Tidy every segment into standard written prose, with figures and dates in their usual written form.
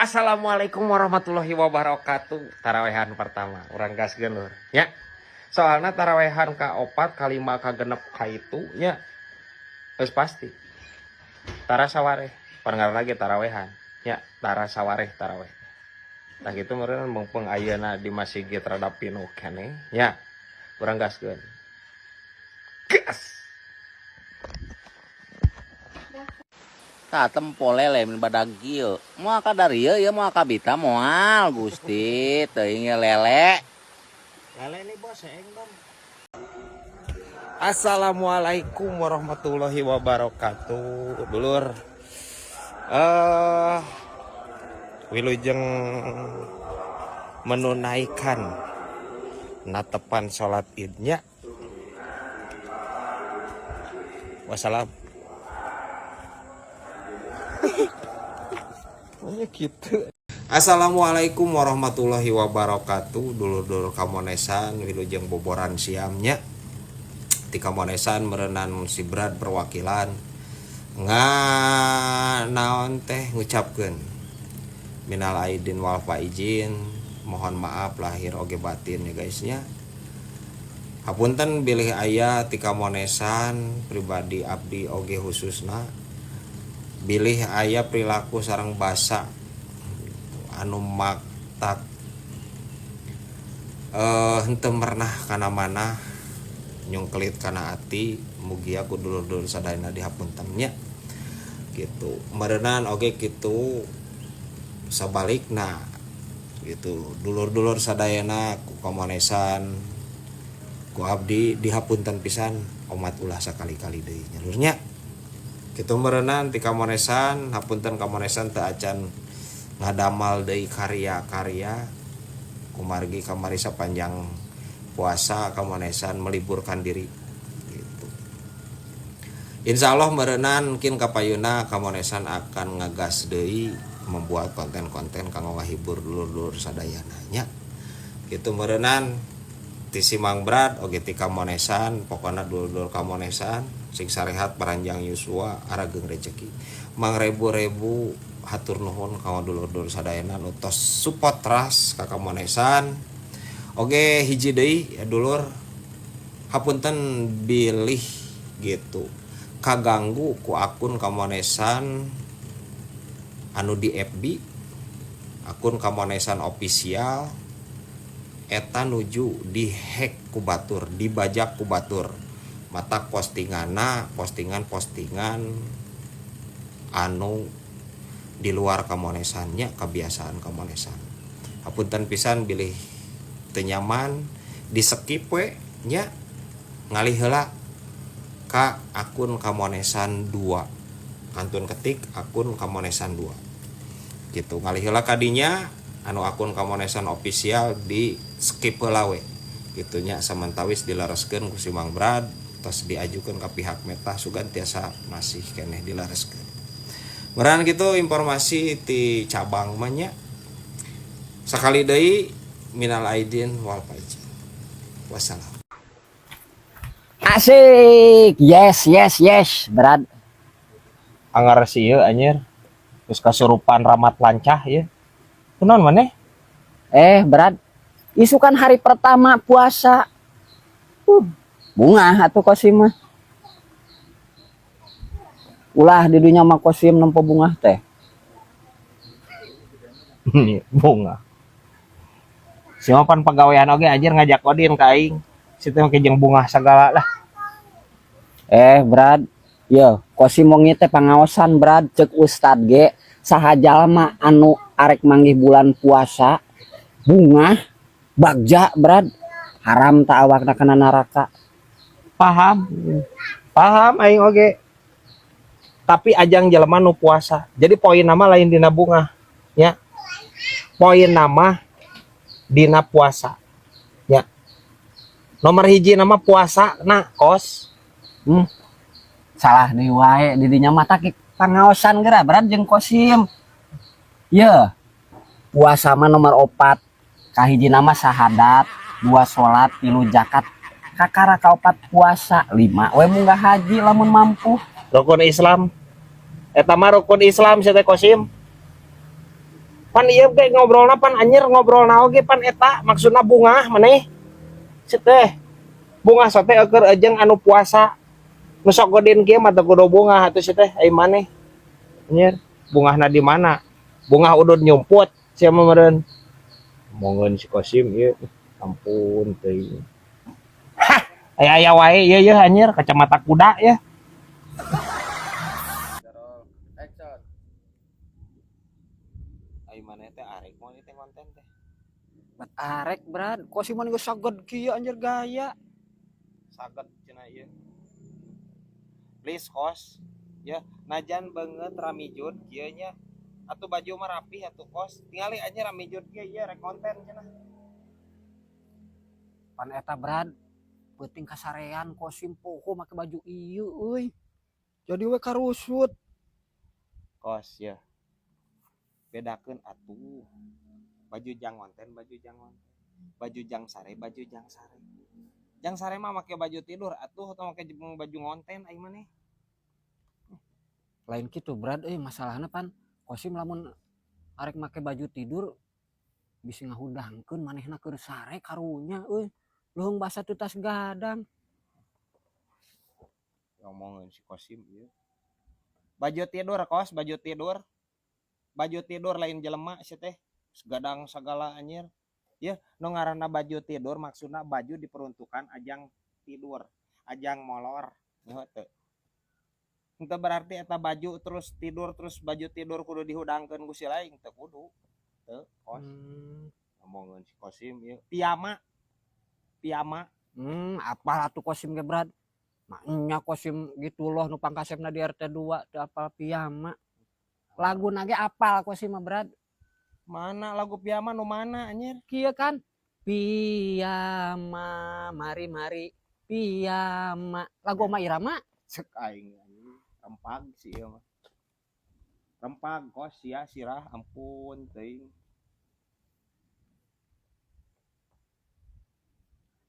Assalamualaikum warahmatullahi wabarakatuh. Tarawehan pertama, urang gaskeun, lur. Ya. Soalna tarawehan ka opat, kalima, ka genep, ka itu nya geus pasti. Tara sawareh, pangar lagi tarawehan. Ya, tara sawareh taraweh. Tah kitu meureun mumpung ayeuna di masjid rada pinuh keneh nya. Urang gaskeun. Gas. Tah tempo lele mun badag kieu. Moal ka darieu ieu, moal ka bita moal, Gusti, teuing ye lele. Lele nih, bos, seeng dong. Assalamualaikum warahmatullahi wabarakatuh, dulur. Wilujeng menunaikan natepan sholat idnya. Wassalam. Pokoknya gitu. Assalamualaikum warahmatullahi wabarakatuh. Dulur-dulur Kamonesan, wilujeng boboran siamnya. Ti Kamonesan meureunan si Brad perwakilan nga naon teh ngucapkeun minal aidin wal faizin, mohon maaf lahir oge batin ya, guys, nya. Hapunten bilih aya ti Kamonesan pribadi abdi oge khususna bilih aya perilaku sareng basa anu maktak henteu merenah kana mana nyungkelit kana ati, mugia ku dulur-dulur sadayana dihapunten nya. Gitu meureunan oge kitu sabalikna gitu, dulur-dulur sadayana ku Kamonesan ku abdi dihapunten pisan, omat ulah sakali-kali deui nya, lur, nya. Kitu meureunan ti Kamonesan. Hapunten, Kamonesan teu acan ngadamal deui karya-karya kumargi kamari sapanjang puasa Kamonesan meliburkan diri gitu. Insya Allah meureunan mungkin kapayuna Kamonesan akan ngegas deui membuat konten-konten kanggo ngahibur dulur-dulur sadayana nya. Gitu meureunan ti si Mang Brad oge ti Kamonesan. Pokona dulur-dulur Kamonesan sing sarehat, paranjang yuswa, arageung rezeki. Mangrebu-rebu hatur nuhun kanggo dulur-dulur sadayana nu tos support teras ka Kamonesan. Oge hiji deui ya, dulur, hapunten bilih gitu kaganggu ku akun Kamonesan anu di FB, akun Kamonesan official eta nuju dihack ku batur, dibajak ku batur, mata postingana postingan-postingan anu di luar Kamonesannya, kebiasaan Kamonesan. Hapunten pisan bilih teu nyaman, di skip we nya, ngalih heula ka akun Kamonesan 2, kantun ketik akun Kamonesan 2 gitu, ngalih heula kadinya. Anu akun Kamonesan official di skip heula we gitu nya, samantawis dilereskeun ku si Mang Brad, tos diajukan ke pihak Meta, sugan tiasa masih keneh dilereskeun. Meureun gitu informasi ti cabang mah nya. Sakali deui minal aidin wal faizin, wassalam. Asik. Yes, Brad. Anggar sih ieu anjir, geus kasurupan ramat lancah ieu. Kunaon maneh? Eh, Brad. Isukan hari pertama puasa. Bungah atuh Kosim mah. Ulah di dunya mah Kosim nempo bungah teh. Bunga si mah pan pagawean oge anjir ngajak Odin ka aing situ make jeung bungah sagala lah. Eh, Brad. Yo, Kosim mau teh pangaosan, Brad, cek ustad ge saha jalma anu arek manggih bulan puasa bungah bagja, Brad, haram tak awakna kana neraka. Paham, paham aing oge, tapi ajang jelema nu puasa. Jadi poin nama lain dina bungah ya, poin nama dina puasa ya. Nomor hiji nama puasa nah, kos. Salah deui wae di dinya mah taki pangaosan geura, Brad, jeung Kosim. Ye, puasa mah nomor opat. Kahiji nama sahadat, dua salat, tilu zakat, kakara kaopat puasa, lima we munggah haji lamun mampu. Rukun Islam eta mah, rukun Islam sia teh, Kosim. Pan ieu ge ngobrolna pan anjir, ngobrolna oge pan eta maksudna bungah maneh. Sit teh. Bungah sote eukeun jeung anu puasa. Nu sok godin kieu mah teu kudu bungah atuh sia teh, ai maneh. Anjir, bungahna di mana? Bungah udud nyumput sia mah meureun. Mongeun si Kosim ieu. Ampun teuing. Hah, aya-aya wae ieu yeuh anjir, kacamata kuda ya. Action. Ai maneh teh arek moal ieu teh konten teh? Bat arek, Brad. Kosim mah geus saged kieu anjir gaya. Saged cenah ieu. Please, Kos. Ya, najan beungeut ramijud kieu nya. Atuh baju mah rapih atuh, Kos. Tingali anjir ramijud kieu ieu rek konten cenah. Pan eta, Brad. Peuting kasarean Kosim poho make baju ieu euy. Jadi we karusut. Kos ya. Bedakeun atuh. Baju jang konten, baju jang konten. Baju jang sare, baju jang sare. Jang sare mah make baju tidur atuh atau make baju ngonten ai maneh. Lain kitu, Brad, euy, masalahna pan Kosim lamun arek make baju tidur bisi ngahudangkeun manehna keur sare, karunya euy. Leuheung basa teu tas gadang. Ngomongin si Kosim ieu. Baju tidur, Kos, baju tidur. Baju tidur lain jelema sia teh. Gadang sagala anjir. Ya, nu ngaranna baju tidur maksudna baju diperuntukkan ajang tidur, ajang molor. Nyaho teu? Henteu berarti eta baju terus tidur, terus baju tidur kudu dihudangkeun ku si lain, teu kudu. Teu, Kos. Ngomongin si Kosim ieu. Piyama. Piyama. Apal atuh Kosim ge, Brad. Maknya Kosim gitu loh nu pangkasepna di RT 2 teu apal piyama. Laguna ge apal Kosim mah, Brad. Mana lagu piyama nu mana anjir? Kieu kan. Piyama mari-mari piyama. Lagu Oma Irama. Cek aing anjing. Rempag sih ieu mah. Rempag, Kos, sia sirah, ampun teuing.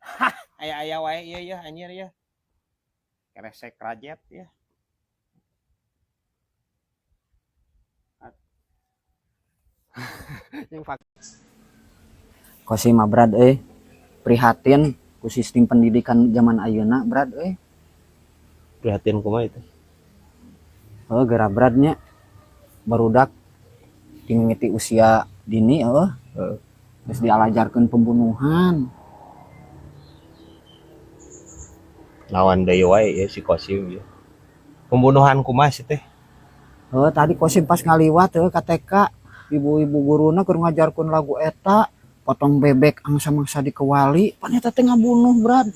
Hah, aya-aya wae ieu yeuh anjir yeuh. Keresek rajet ya. Kosim mah, Brad, euy. Prihatin ku sistem pendidikan zaman ayeuna, Brad, euy. Prihatin kumaha itu? Heuh, geura, Brad, nya. Barudak ti usia dini heuh. Heeh. Geus dialajarkeun pembunuhan. Lawan deui wae ya si Kosim ieu. Pembunuhan kumaha sih teh? Heuh, tadi Kosim pas ngaliwat heuh ka TK, ibu-ibu guruna keur ngajarkeun lagu eta, potong bebek angsa mangsa dikewali, pan eta teh ngabunuh, Brad.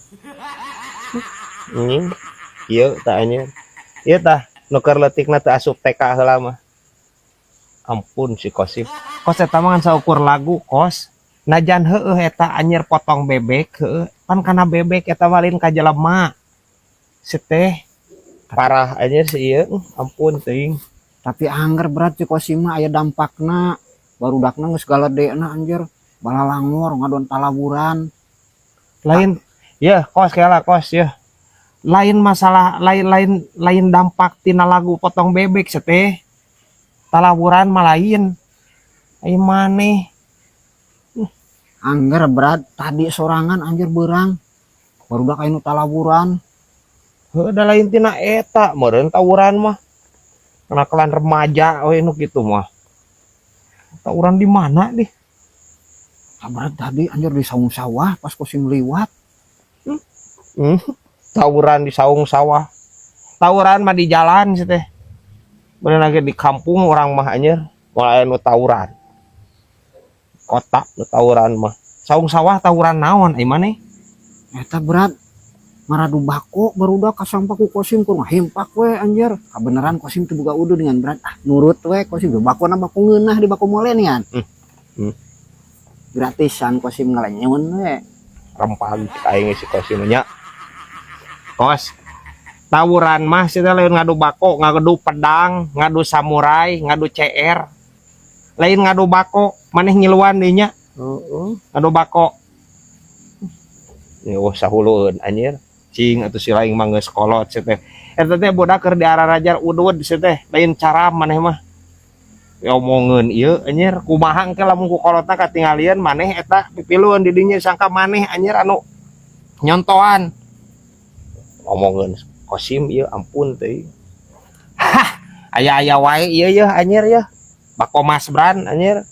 Ieu tah anjir. Ieu tah nu keur leutikna teu asup TK heula mah. Ampun si Kosim. Kos eta mah ngan saukur lagu, Kos. Najan heueuh eta anjir potong bebek heueuh, pan kana bebek eta mah lain ka jelema. Si teh parah anjir si ieu, ampun teuing. Tapi angger, Brad, si Kosim mah aya dampakna. Barudakna geus galedena anjir, balalangor ngadon talaburan. Lain ya, Kos, kela Kos ya. Lain masalah, lain lain lain dampak tina lagu potong bebek si teh. Talaburan mah lain. Ai maneh. Angger, Brad, tadi sorangan anjir beurang. Barudak aya nu talaburan. Heuh, da lain tina eta meureun tawuran mah. Kenakalan remaja we nu kitu mah. Tawuran di mana deh? Kabar tadi anjir di saung sawah pas Kosim liwat. Tawuran di saung sawah. Tawuran mah di jalan sih teh. Bener lagi di kampung orang mah anjir, moal aya nu tawuran. Kota nu tawuran mah. Saung sawah tawuran naon ai maneh? Eta, Brad. Maradu bako barudak kasampak ku Kosim kur ngahimpak we anjir. Kabeneran Kosim teu boga udu dengan, Brad. Ah, nurut we Kosim bakona bako ngeunah di bako molen kan. Gratisan Kosim ngalenyeun we. Rempag aing si Kosim nya. Kos. Tawuran mah sih teh lain ngadu bako, ngadu pedang, ngadu samurai, ngadu CR. Lain ngadu bako, maneh ngiluan deui nya. Heeh. Ngadu bako. Ya wah sahulueun anjir. Cing atuh si laing mah geus kolot sih teh. Eta teh budak keur diararajar udud sih teh, lain cara maneh mah. Omongeun ieu anjir, kumaha engke lamun ku kolotna katinggalian maneh eta pipiluan di dinya, sangka maneh anjir anu nyontoan. Omongeun Kosim ieu, ampun teuing. Hah, aya-aya wae ieu yeuh anjir yeuh. Bako Mas Bran anjir.